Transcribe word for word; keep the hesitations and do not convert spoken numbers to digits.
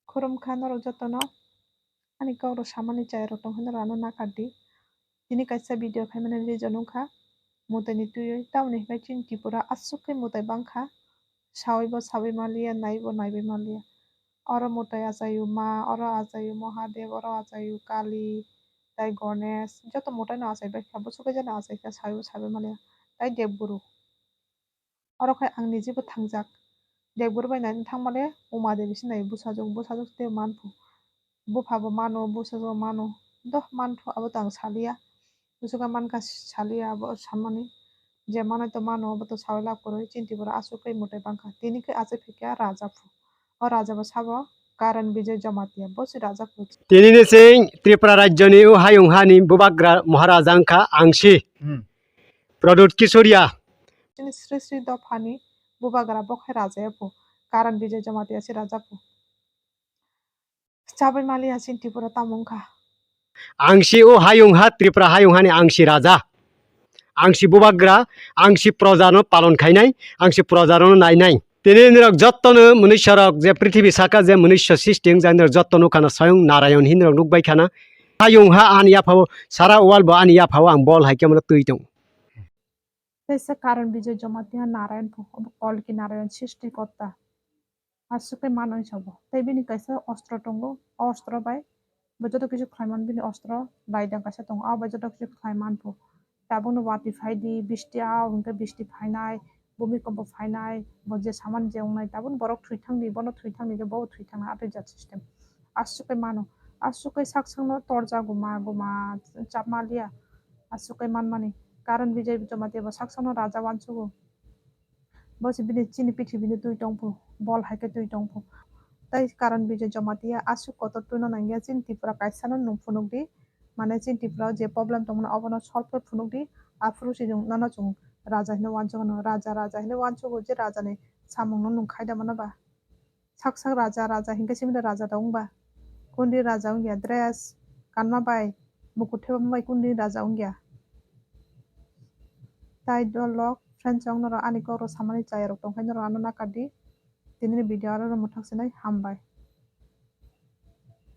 Khurumkha norok jotono, ani kok rok samani chaya rok tongkha norok ano nakardi. Tini kaisa video khaimani reason wngkha mwtaini twiwi, tamoni hwnkhe chini Tripura aswk khe mwtai bangkha, sawibo sawi manliya, naibo naiwi manliya. Oro mwtai achaio ma, oro achaio Mahadev, oro achaio Kali, tai Ganesh, joto mwtaino achai baikha, bwswk khe jani achaikha, sawibo sawi manliya, tai Devguru. Oro khai ang nijibo thangjak. Devguru bai naina thangmale Uma Devi se nai bwsajwk, bwsajwk tei manphu. Buphabo mano, bwsajwkbo mano. Doh, manthu abo to ang saliya. Bwswkha mankha saliya abo sanmani. Je manai to mano, abo to sawi lab kwrwi, chini Tripura aswk khe mwtai bangkha. Tini khe achai phaikha raja phu. O raja bo sabo Karan Bijoy Jamatia, bo se raja phu. Tini ni sing Tripura rajyoni o hayung hani bubagra Maharaja wngkha Angsi. Hmm. Pradyut Kisoria. Chini Sri Sri dophani bubagra bo khe raja ya phu. Karan Bijoy Jamatia se raja phu. Chabai maliya chini Tripura tamo wngkha. Angsi o hayung ha Tripura hayung hani Angsi raja. Angsi bubagra, Angsi proja no palon khainai, Angsi proja no nainai. Tini nirok jotto no mwnwisyo rok je prithibi saka je mwnwisyo sisti wngjak nirok jotto no khana swayung Narayon hin rok nukbai khana. Hayung ha ani yaphao sara wal bo ani yaphao ang bol hai khe mano twi tong. Teisa Karan Bijoy Jamatia Narayan phu, obo Kalki Narayan Srishti Korta. Aswk khe manwi sabo. Tei bini kaisa ostro tongo, o ostro bai bo joto kisu khlai man, bini ostro raidang kaisa tongo, abo bai joto kisu khlai man phu. Tabukno watwi phai di, bisti ao hwnkhe bisti phainai, bumi kombo phainai, bo je saman je wngnai, tabukno borok thwi thang di, bono thwi thang di, bo thwi thang nai, atwi jat system. Aswk khe mano, aswk khe sak sakno torjago ma, guma chap ma liya, aswk khe manmani. Karan Bijoy Jamatia bo sak sakno raja uansugo. Bo se bini chini pithibini twi tongphu, bol hai khe twi tongphu. Tai Karan Bijoy Jamatia aswk kotor twino nangya chini Tripura kaisano nwng phunukdi, mane chini Tripura je problem tongmani obono solve khe phunukdi, aphuru se nwng nono chwng raja hino uansukgwno, raja raja hino uansugo je rajani samungno nwng khaida mano ba. Sak sak raja raja hinkhe simi raja da wngba. Kundi raja wngya dress kanma bai, mukut thepama bai kundi raja wngya. Tai dolok friends rok norok ani kok rok samani chaya rok tongkhe norok ano nakardi. Tinini video aro mwthang sinai hambai.